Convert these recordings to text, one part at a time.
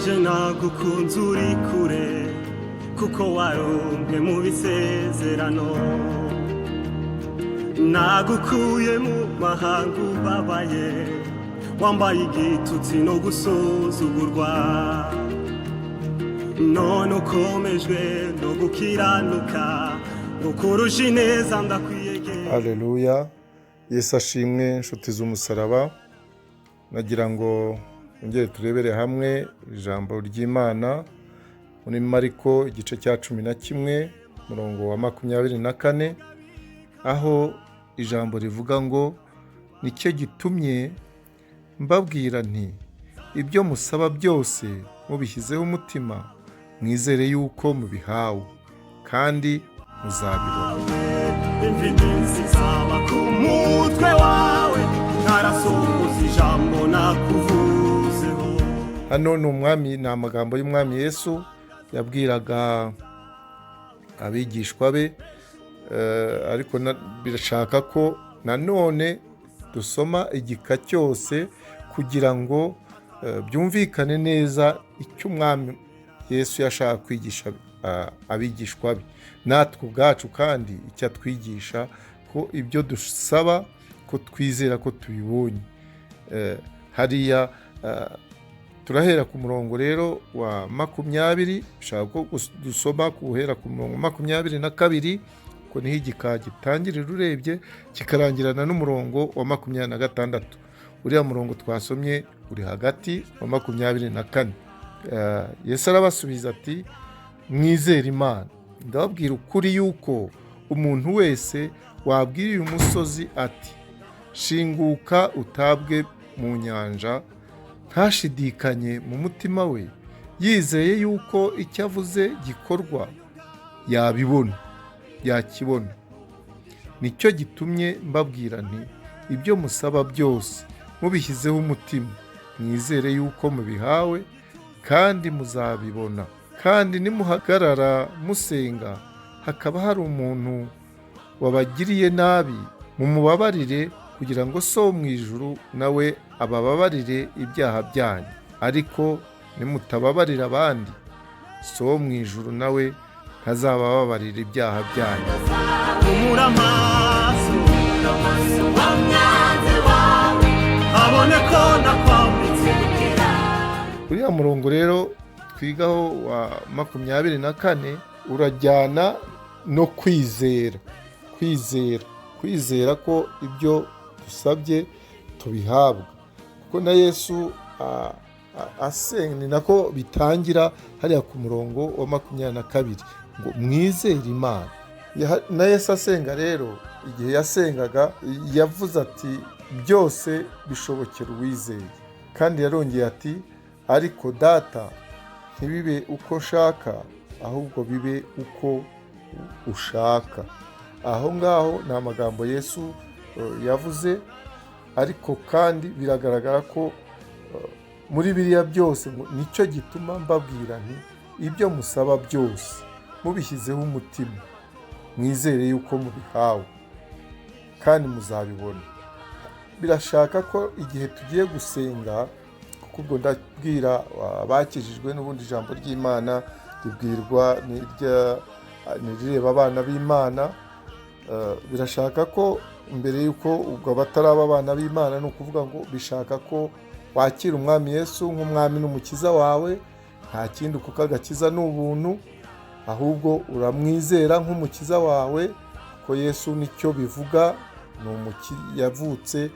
Nje nagukunze uri kure, kuko warumbwe mu bisezerano. Nagukuye mu mahanga ubabaye, wambaye igitutsi no gusuzugurwa. None ukomejwe no gukiranuka ngo kurusha ineza, ndakwiyegera. Aleluya! Yesu ashimwe, inshuti z'umusaraba. Nagira ngo twongere turebere hamwe ijambo ry'Imana muri Mariko igice cya 11, umurongo wa 24, aho ijambo rivuga ngo: "Nicyo gitumye mbabwira nti: ibyo musaba byose mubishyizeho umutima, mwizere yuko mubihawe, kandi muzabibona." Imvi nyinshi zaba ku mutwe wawe, ntarasohoza ijambo nakuvuzeho. Hano ni umwami, ni amagambo y'Umwami Yesu yabwiraga abigishwa be, ariko birashaka ko nanone dusoma igika cyose kugira ngo byumvikane neza icyo Umwami Yesu yashaka kwigisha abigishwa be, natwe ubwacu kandi icyo atwigisha, ko ibyo dusaba ko twizera ko tubibonye. Hariya turahera ku murongo rero wa 20. Ushaka ko dusoma guhera ku murongo 22, ko niho igika gitangirira urebye, kikarangirana n'umurongo wa 26. Uriya murongo twasomye uri hagati, wa 24. Yesu arabasubiza ati: "Mwizere Imana. Ndababwira ukuri yuko umuntu wese wabwira uyu musozi ati: 'Shinguka utabwe mu nyanja,' ntashidikanye mu mutima we, yizeye yuko icyo avuze gikorwa, yabibona, yakibona. Nicyo gitumye mbabwira nti: ibyo musaba byose mubishyizeho umutima, mwizere yuko mubihawe, kandi muzabibona. Kandi nimuhagarara musenga, hakaba hari umuntu wabagiriye nabi, mumubabarire, kugira ngo So wo mu ijuru nawe abababarire ibyaha byanyu. Ariko nimutababarira abandi, So wo mu ijuru nawe ntazabababarira ibyaha byanyu." Humura amaso abone ko nakwambitse. Uriya murongo rero twigaho wa 24 urajyana no kwizera, kwizera, kwizera ko ibyo dusabye tubihabwa, kuko na Yesu asenga ni nako bitangira hariya ku murongo wa 22 ngo: "Mwizere Imana." Na Yesu asenga rero, igihe yasengaga yavuze ati: "Byose bishobokera uwizeye." Kandi yarongeye ati: "Ariko Data, ntibibe uko nshaka, ahubwo bibe uko ushaka." Aho ngaho ni amagambo Yesu yavuze, ariko kandi biragaragara ko muri biriya byose ngo: "Nicyo gituma mbabwira nti: ibyo musaba byose mubishyizeho umutima, mwizere yuko mubihawe, kandi muzabibona." Birashaka ko igihe tugiye gusenga, kuko ubwo ndabwira abakijijwe, n'ubundi ijambo ry'Imana ribwirwa ni irireba abana b'Imana. Birashaka ko mbere y'uko ubwo abataraba abana b'Imana, ni ukuvuga ngo bishaka ko wakira Umwami Yesu nk'Umwami n'Umukiza wawe, nta kindi, kuko agakiza ni ubuntu. Ahubwo uramwizera nk'Umukiza wawe, kuko Yesu nicyo bivuga, ni yavutse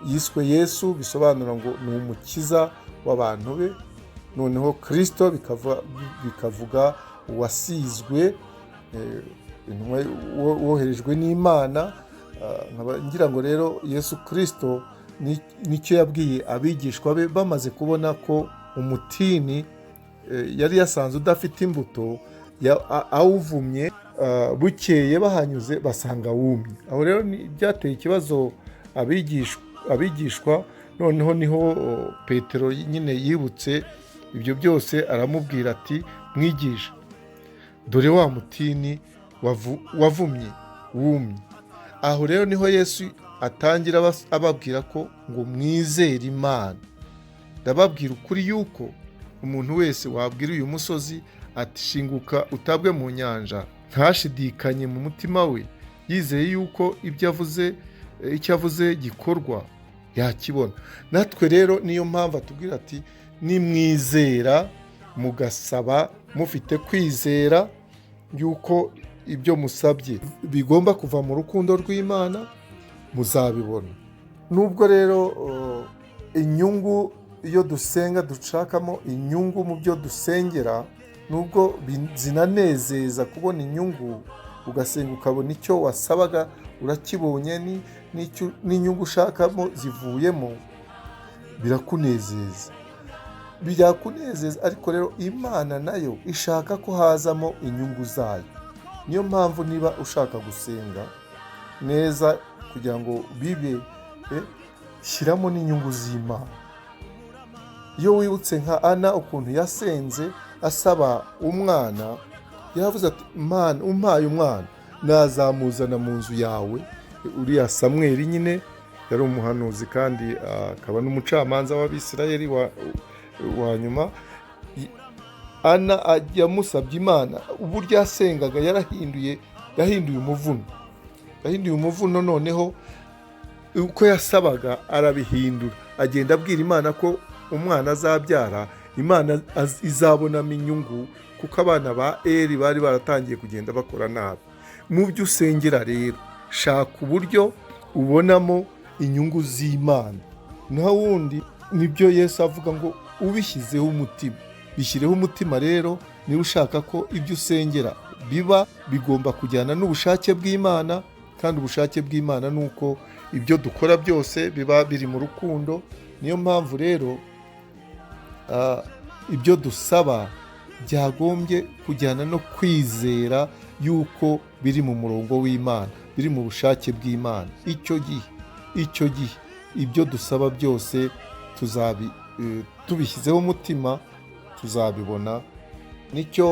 yiswe Yesu, bisobanura ngo ni Umukiza w'abantu be. Noneho Kirisito bikavuga uwasizwe, intumwa woherejwe n'Imana. Nkaba ngira ngo rero Yesu Kirisito nicyo yabwiye abigishwa be bamaze kubona ko umutini yari yasanze udafite imbuto, awuvumye, bukeye bahanyuze basanga wumye. Aho rero byateye ikibazo abigishwa. Noneho niho Petero nyine yibutse ibyo byose, aramubwira ati: "Mwigisha, dore wa mutini wavumye wumye." Aho rero niho Yesu atangira ababwira ko ngo: "Mwizere Imana. Ndababwira ukuri yuko Umuntu wese wabwira uyu musozi ati shinguka utabwe mu nyanja, ntashidikanye mu mutima we, yizeye yuko ibyo avuze, icyo avuze gikorwa, yakibona. Natwe rero niyo mpamvu atubwira ati nimwizera mugasaba mufite kwizera yuko ibyo musabye bigomba kuva mu rukundo rw'Imana, muzabibona. Nubwo rero inyungu iyo dusenga dushakamo inyungu mu byo dusengera, nubwo zinanezeza kubona inyungu, ugasenga ukabona icyo wasabaga urakibonye, n'inyungu ushakamo zivuyemo, birakunezeza, birakunezeza. Ariko rero Imana nayo ishaka ko hazamo inyungu zayo. Niyo mpamvu niba ushaka gusenga neza kugira ngo bibe, shyiramo n'inyungu z'Imana. Iyo wibutse nka Ana ukuntu yasenze asaba umwana, yaravuze ati Mana umpaye umwana nazamuzana mu nzu yawe. Uriya Samweli nyine yari umuhanuzi kandi akaba n'umucamanza w'Abisirayeli wa nyuma. Ana yamusabye Imana, uburyo yasengaga yarahinduye, yahinduye umuvuno, yahinduye umuvuno. Noneho uko yasabaga arabihindura, agenda abwira Imana ko umwana azabyara Imana izabonamo inyungu, kuko abana ba Eri bari baratangiye kugenda bakora nabi. Mu byo usengera rero shaka uburyo ubonamo inyungu z'Imana. Naho wundi nibyo Yesu avuga ngo ubishyizeho umutima. Bishyireho umutima rero, niba ushaka ko ibyo usengera biba, bigomba kujyana n'ubushake bw'Imana, kandi ubushake bw'Imana ni uko ibyo dukora byose biba biri mu rukundo. Niyo mpamvu rero ibyo dusaba byagombye kujyana no kwizera yuko biri mu murongo w'Imana, biri mu bushake bw'Imana. Icyo gihe ibyo dusaba byose tubishyizeho umutima tuzabibona. Nicyo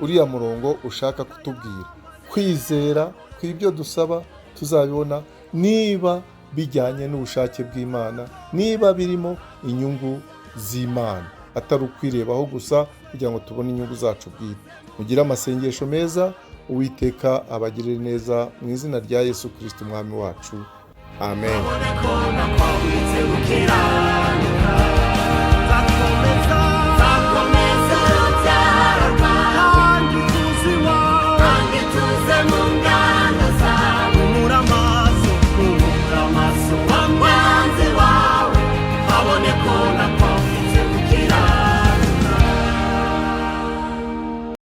uriya murongo ushaka kutubwira, kwizera kw'ibyo dusaba tuzabibona niba bijyanye n'ubushake bw'Imana, niba birimo inyungu z'Imana, atari ukwirebaho gusa kugira ngo tubone inyungu zacu bwite. Mugire amasengesho meza, Uwiteka abagirire neza mu izina rya Yesu Kristo Umwami wacu. Amen. Abone ko nakwambitse gukiranuka.